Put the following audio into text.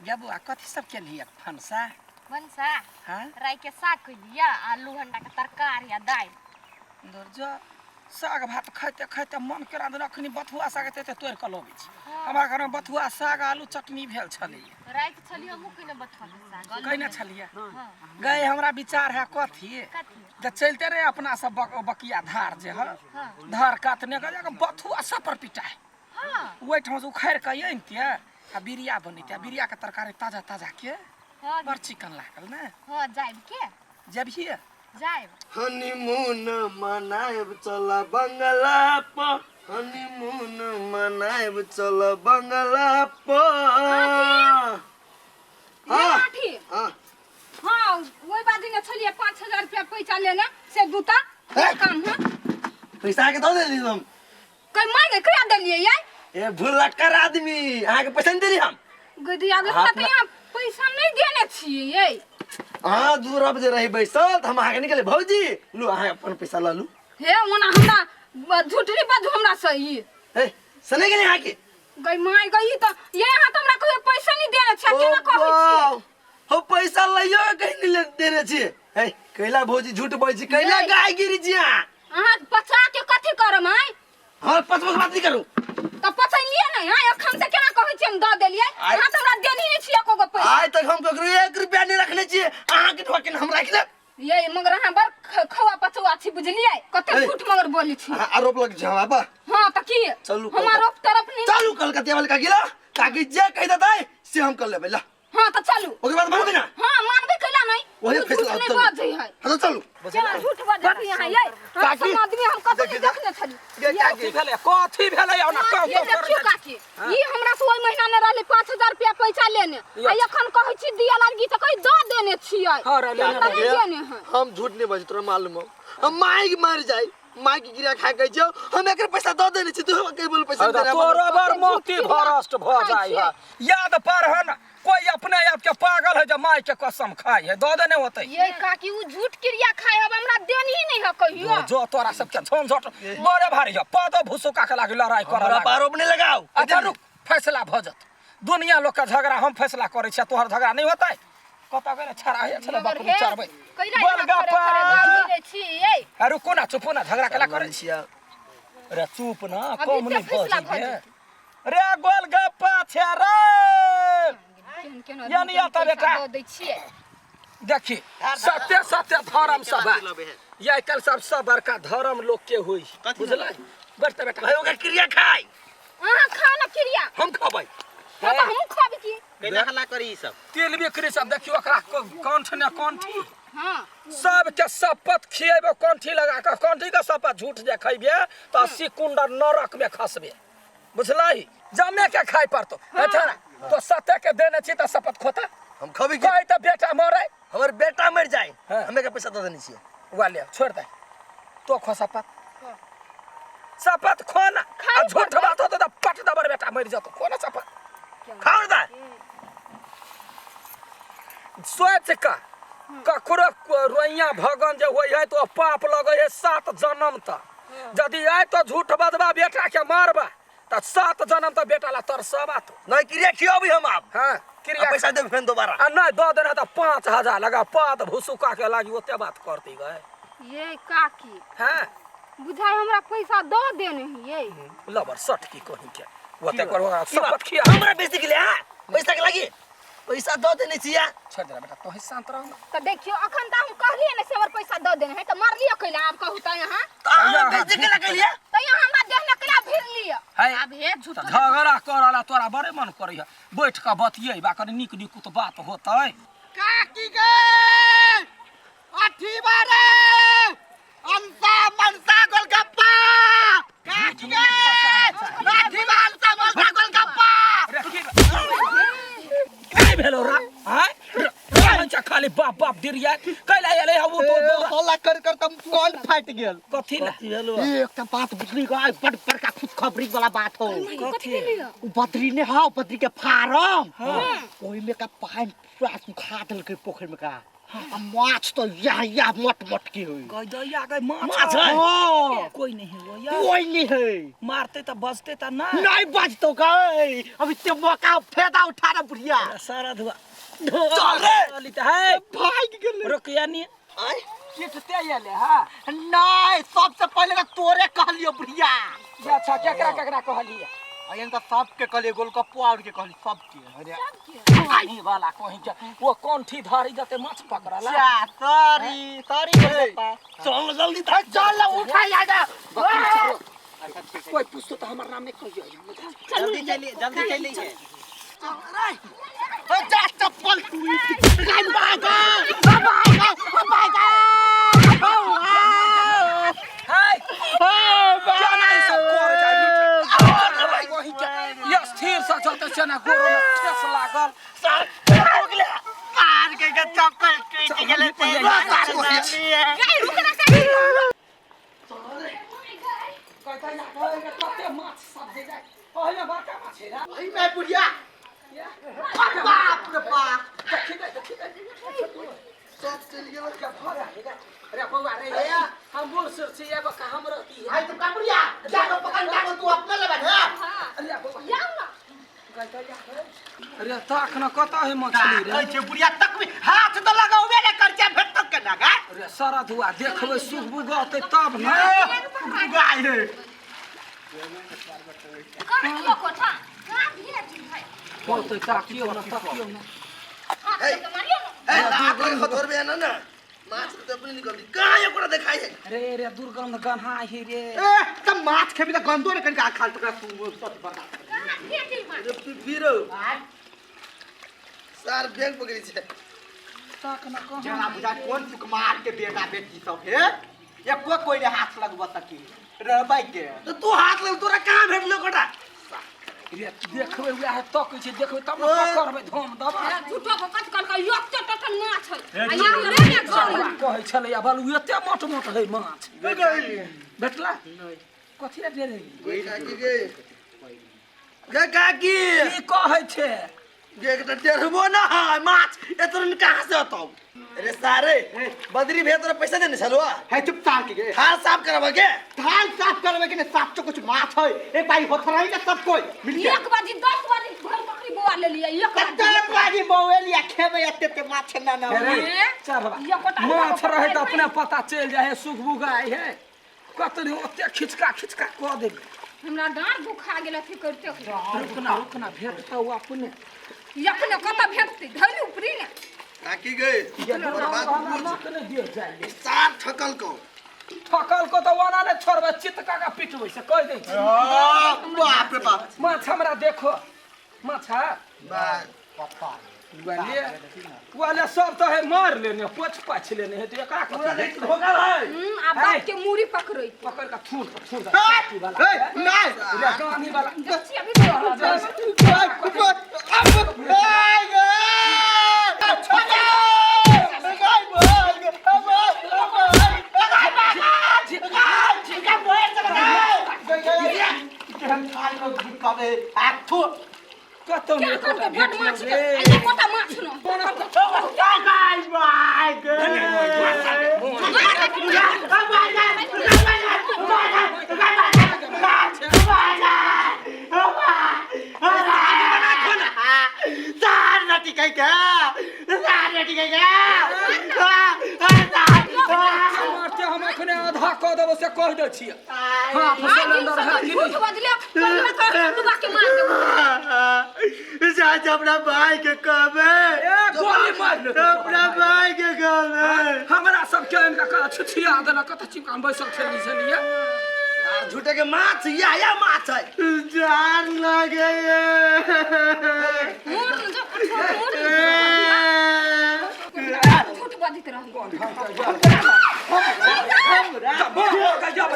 गे बौआ कथी सब केलही फनसा? भनसा? हाँ। राई के साग कैलिया, आलू हंडा के तरकारी आ दालि। दूर जो साग भात खाइते खाइते मन केना दन, अखनी बथुआ साग एते एते तोड़ि कऽ लबै छी। हमरा घरमे बथुआ साग आलू चटनी भेल छलैया। राति छलियै हमहूँ कहिने बथुआ के साग आलू। कहिने छलियै? हाँ। गए, हमरा विचार है कथी? कथी? जे चलते रहे अपना सब बकिया धार जे है। हाँ। धार कात ने जाके बथुआ सब पर पिटाए। हाँ। ओहिठाम से उखाड़ि कऽ अनितियै आ बिरिया बनैतियै, बिरिया के तरकारी ताजा ताजा के। हाँ। बड़ चिकन लागल ने। हाँ, जायब के? जेबही? जायब। हनीमून मनायब चल बंगला पर, हनीमून मनायब चल बंगला पर। हाँ। लाठी। हाँ। हाँ, ओहि बाजी ने छलियै 5000 रुपया पैसा लेने से दूता हे? काम है। पैसा के दऽ देली हम। कोई मांगे कहिया देलियै ये? ए भुलक्कर आदमी, अहाँके पैसा नहीं देली हम। गदिया गे, हमरा तऽ यहाँ पैसा नहीं देने छियै ये। अहाँ दूर अब जे रही बैसल तऽ हम अहाँके निकले भौजी लू, अहाँ अपन पैसा लऽ लू। हे, ओना हमरा झूठ नहीं बाजू हमरा से ई। हे, से नहीं गेली अहाँके? गई माय गई, तऽ ये अहाँ तऽ हमरा कहियो पैसा नहीं देने छियै, केना कहै छियै? हो, पैसा लइयो के कहीं नहीं देने छियै। हे, कैला भौजी झूठ बोलै छी, कैला नहीं। गाय गिरी छी अहाँ? अहाँ पचा के कथी करम आय? हँ, पचबो के बात नहीं करू। तऽ पचैलियै नहि आय, एखन से केना कहै छियै हम दऽ देलियै? आइ- अहाँ तऽ हमरा देनही नहि छियै एको गो पैसा। आइ तक हम ककरो 1 रुपया नहीं रखने छियै, अहाँके ठोके हम राखि लेब? ये मगर अहाँ बड़ खौआ पचौआ छी, बुझलियै? कते ए। झूठ मगर बोलै छी। अहाँ आरोप लग छी हमरा पर। हाँ, तऽ की? चलू हम कलकत्ता। आरोप तरफ नहीं। चलू कलकतिया वाले का गिला, ताकि जे कहि देतै से हम कर लेबै ला। हाँ, तऽ चलू। ओकर बाद मानबै ना? हाँ, मानबै कैला नहीं? वही तू झूठ फैसला नहीं चलू। बाजै है। हाँ, तो चलू। केना झूठ बाजै छी अहाँ ये? हम काकी, सब आदमी हम कतौ देखी नहि देखने छली। गे काकी। कथी भेलै, कथी भेलै ओना? काकी, कौ कौ देखियौ करै? काकी, ई हमरा से ओहि महीना ने रहलै 5000 रुपया पैसा लेने, आ एखन कहै छी दिया लागी तऽ कहि दऽ देने छियै। हाँ रे, लेने हमरा नहि देने है। हम झूठ नहीं बाजू, तोरा मालूम हो हम माइक मार जाई, माइक गिरा खा के जो हम एकर पैसा दऽ देने छी, तू हमरा कहि बोल पैसा देने। तोरो बड़ मोती झूठ भ्रष्ट भऽ खाइ जाइ छियै। है। याद पर हन कोई अपने आप के पागल है जे माय के कसम खाइ है, दऽ देने होतै। ये काकी, उ झूठ क्रिया खाइ हब, हमरा देनही नहीं है कहियो। जो तोरा सबके झंझट बड़े भारी है, पद भुसुका के लागी लड़ाई करऽ हमरा लागल। पर आरोप नहीं लगाओ। अच्छा रुक, फैसला भऽ जत। दुनिया लोग के झगड़ा हम फैसला करै छियै, तोहर झगड़ा नहि होतै। कतऽ गेलै छड़ा? हे छलै मगर बकरी हे, चरबै। कैला बोल एना खरे गप्पा। खरे बाजि दै छी ये? अरे रुको ना, चुपो ना, झगड़ा केला करै छी? छियै। रे चुप ना। अभी कम ते नहि भऽ फैसला भऽ जइहे। जेतै। रे गोलगप्पा छै रे। केहन केहन या आदमी नहीं आता के पैसा बेटा। दऽ दै छियै। देखी, सत्य सत्य धर्म सब है। ये आइ काल्हि सबसँ बड़का धर्म लोग के होइ, बुझलै? बैठते बेटा। भाई, ओकर क्रिया खाइ। अहाँ खाउ ने क्रिया। हम खबै। हाँ, तऽ हमहूँ खाबी की। केना हल्ला करी ई सब? तिल बिक्री सब देखियो, ओकरा कंठ ने कंठी। हाँ। सबके शपथ खिएबो कंठी लगा कऽ, कंठी के शपथ झूठ जे खैबे तऽ 80 कुंड नरक में खसबे, बुझलही? जमे के खाइ पड़तो। अच्छा तो सत्य के देने छी तऽ शपथ खोता। हम खबी के कहै तऽ बेटा मरे। हमर बेटा मर जाए। हाँ। हमें के पैसा दऽ देने छियै। वा ले, छोड़ दे, तो खो शपथ, शपथ खो ना। खाइ आ झूठ पड़तै। बात होतो तऽ पट दबर बेटा मरि जतो। खो ना शपथ। खाओ ना। सोच का ककरो रोइया भगन जे होइ है तो पाप लगे है 7 जन्म तक। यदि आय तो झूठ बजबा, बेटा के मारबा तऽ 7 जन्म तक बेटा ला तरसबा तो। नहीं, क्रिया खियाबी हम आब। हाँ। आ क्रिया पैसा देब फेन दोबारा। आ नहीं दऽ देने तऽ 5000 लगा पात भुसुका के लागी ओते बात करती गए। ये काकी। हाँ। बुझाइ हमरा पैसा दऽ देने है ये। लबर सट की कहीं के ओते कर शपथ खिया। हमरा बेसी के लिए, हाँ? पैसा के लागी पैसा दऽ देने छियै। छोड़ देना बेटा, तोही शांत रह ना। तऽ देखियौ, अखन तऽ हम कहलियै ने से हमर पैसा दऽ देने है, तऽ मारलियै कैला? आब कहू तऽ यहाँ। तऽ अहाँ बेसी के लगलियै। तऽ यहाँ हमरा देह ने कैला भिड़ लिअ? है। आब हे झूठ तऽ झगड़ा करऽ ला तोरा बड़े मन करै है, बैठ कऽ बतियेबा कनि नीक निकुत बात होतै। काकी गे, अथी बारे अंसा मनसा गोलगप्पा। काकी गे, अथी बा अंसा मनसा गोलगप्पा। रे की भेलो रा? आय रे, खाली बाप बाप दिरिया कैला एलै हौ तो? हल्ला कर कर तम कौन फाटि गेल। कथी ला? एकटा बात बुझली गए, बड़ बड़का खुशखबरी वाला बात हो। कथी भेलै? उ बदरी ने हौ, बदरी के फारम, ओहिमे का पानि पूरा सुखा देलकै पोखरि में का। आ माछ तो यह यह मोट मोट की हुई। गई दैया गई माछ। माछ है। कोई नहीं है वो यार। कोई नहीं है। मारते त बजते त ना। नहीं बचतो गई, अभी ते मौका फायदा उठा रहा बुढ़िया। सारा धुआ चल रे। चली त है। भाग गेलै। रुकिया नी। आय चिटते आले हां। नहीं, सबसे पहले तो तोरे कहलियो बुढ़िया। अच्छा, केकरा केकरा कहलिए? अयन तो सबके कहलिए, गोलगप्पा और के कहली सबके। अरे नहीं वाला कहीं के वो कोंठी धारी जते माछ पकड़ला। अच्छा, सॉरी सॉरी गोलगप्पा। चल जल्दी था। चल उठा यार। कोई पूछतो तो हमर नाम नहीं कहियो। जल्दी चली, जल्दी चली। जा चप्पल टूट गई। भागो भागो भागो। हाय क्या नहीं सब कर जाय वही के ये स्थिर से जते छै ना गोरो में ठेस लागल। सर हो गेलै पार के के चप्पल टूट गेलै। गई रुक ना सही। कहता या कते माछ सब दे जाय पहिले बड़का माछ है ना। वही में बुढ़िया। बाप रे बाप। देखी दे, देखी दे। सब चल गेल। क्या भरा है रे बौआ रे, हम बोल सुर छी एगो का हम रहती है। आई तो का बुढ़िया जागो पकड़ जागो, तू अपने लेबे ना। अरे बौआ जाओ ना। अरे ताक न कत है मछली रे। कहै छै बुढ़िया तक भी हाथ तो लगावे ने कर छै, भेटतो केना गा। अरे सारा धुआ देखबै सुखबू गते तब ना। गाय रे। कहाँ कोठा कहाँ भी है? होतै ताकियो ना, ताकियो ना। हाथ से मारियो ना। ए लाख लाख हथोर बे ना ना माछ तो अपने निकल दी। कहां ओकरा देखाई है? अरे रे दुर्गंध गन्हा ही रे। ए त माछ खेबी त गंदो ने कनिका खाल तकरा सच बता। कहाँ भी है माछ? रे पीरो सार बैंक पकड़ी छै। ताक ना कहाँ जना बुझा कोन सुकुमार के बेटा बेटी सब हे, एको कोई ने हाथ लगब सकी रहबै के। तो तू हाथ लग, तोरा कहां भेटलो कोटा? रे देखबै उएह तकै छै, देखबै तब ने पकड़बै धम दबा। झूठो को कत कल का एक चटक माछ है आ यहाँ रे ने गई। कहै छलै आ बालू एते मोट मोट है माछ। भेटला कथी रे रे? गे काकी गे, गे काकी की कहै छै? गे एकटा टेरबो ना है माछ एतरन कहां से अतौ? अरे सारे बदरी भे तोरा पैसा देने छलुआ। है चुप सार के गे। थाल साफ करबा के? थाल साफ करबे के ने, साफ तो कुछ माछ है। एक बारी होत रही ना सब कोई मिल के। 1 बजे 10 बजे भर बकरी बोआ ले लिया। 1 बजे 10 बजे बोएलिया खेबे एते ते माछ ना ना। अरे चल बाबा माछ रहे त अपने पता चल जाए है, सुखबू गाय है कतनी ओते खिचका खिचका क देबे। हमरा डाँर दुखा गेल अथी करते। रुकना रुकना भेटतौ अपने। यखने कत भेटतै धैली ऊपरी ने। काकी गे तोर बात बुझ। नहीं दियो जाय सार ठकल को। ठकल को तो ओना ने छोड़बै, चितका का पिटबै से कह दै छी। बाप रे बाप। माछ हमरा देखो माछ पप्पा वाले वाले सब तो है मार लेने पोछ पाछ लेने है तो एकरा कथी धोखा है। आ बाप के मूड़ी पकड़ै पकड़ के थूर थूर ए नहीं रे गानी वाला देखी अभी कतौ क्या नहि करते एकोटा भेट माछ भेटलौ के रे। आ एकोटा माछ न। मारते हम अखने आधा कऽ देबो से कह दै छियै। हां सिलेंडर है कि झूठ बजले पहिले तो डुबा के मार देबो। चाचा अपना भाई के कहबे, ए गोली मार ले अपना भाई के कहबे। हमरा सब के इनका का छुछिया देलक कत चिपकान बैसल छली छलियै। सार झूठे के माछ या या माछ है। जान लगे मोर न जो मोर झूठ बजैत रही। जब